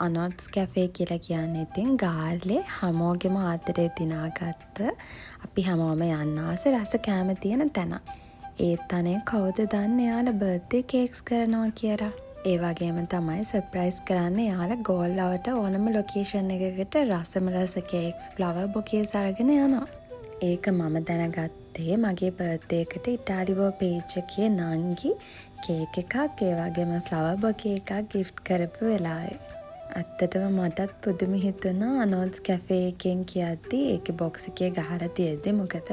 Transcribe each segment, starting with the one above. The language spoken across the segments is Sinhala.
අනොට්ස් කැෆේ කියලා කියන්නේ ඉතින් ගාල්ලේ හැමෝගෙම ආදරේ දිනාගත්ත, අපි හැමෝම යන්න ආස රස කෑම තියෙන තැන. ඒත් අනේ කවුද දන්නේ එයාලා බර්ත්ඩේ කේක්ස් කරනවා කියලා? ඒ වගේම තමයි සර්ප්‍රයිස් කරන්න එයාලා ගෝල්ලවට ඕනම ලොකේෂන් එකකට රසම රස කේක්ස්, ෆ්ලවර් බොකේස් අරගෙන යනවා. ඒක මම දැනගත්තේ මගේ බර්ත්ඩේ එකට ඉටාලිවෝ පේජ් එකේ නංගි කේක් එකක්, ඒ වගේම ෆ්ලවර් බොකේ එකක් ගිෆ්ට් කරපු වෙලාවේ. ඇත්තටම මටත් පුදුම හිතුණා අනෝට්ස් කැෆේ එකෙන් කියද්දි, ඒකේ බොක්ස් එකේ ගහලා තියෙද්දි. මොකද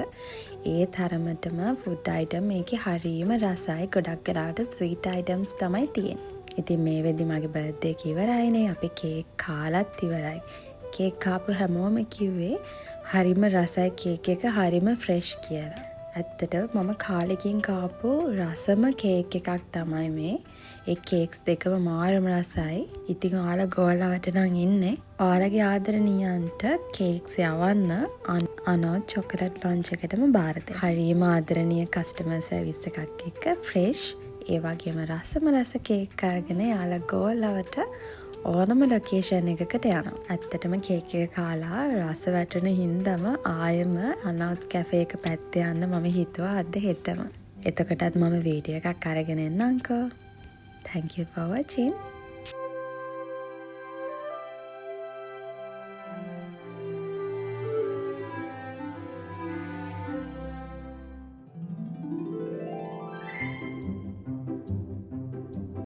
ඒ තරමටම ෆුඩ් අයිටම් ඒකේ හරීම රසයි. ගොඩක් වෙලාවට ස්වීට් අයිටම්ස් තමයි තියෙන්නේ. ඉතින් මේ වෙද්දි මගේ බර්ත්ඩේ එක ඉවරයිනේ. අපි කේක් කාලත් ඉවරයි. කේක් කාපු හැමෝම කිව්වේ හරිම රසයි කේක් එක, හරිම ෆ්‍රෙෂ් කියලා. ඇත්තටම මම කාලෙකින් කාපු රසම කේක් එකක් තමයි මේ. ඒ කේක්ස් දෙකම මාරම රසයි. ඉතින් ඔයාලා ගෝල්ලවට නම් ඉන්නේ. ඔයාලගේ ආදරණීයන්ට කේක්ස් යවන්න අනෝත් චොකලට් ලොන්ජ් එකටම බාර දෙන්න. හරිම ආදරණීය කස්ටමර් සර්විස් එකක් එක්ක ෆ්‍රෙෂ්, ඒ වගේම රසම රස කේක් අරගෙන එයාලා ගෝල්ලවට ඕනම ලොකේෂන් එකකට යනවා. ඇත්තටම කේක් එක කාලා රස වැටුණ හින්දම ආයෙම අනෝත් කැෆේ එක පැත්තේ යන්න මම හිතුවා අද හෙටම. එතකොටත් මම වීඩියෝ එකක් අරගෙන එන්නම්කෝ. Thank you for watching.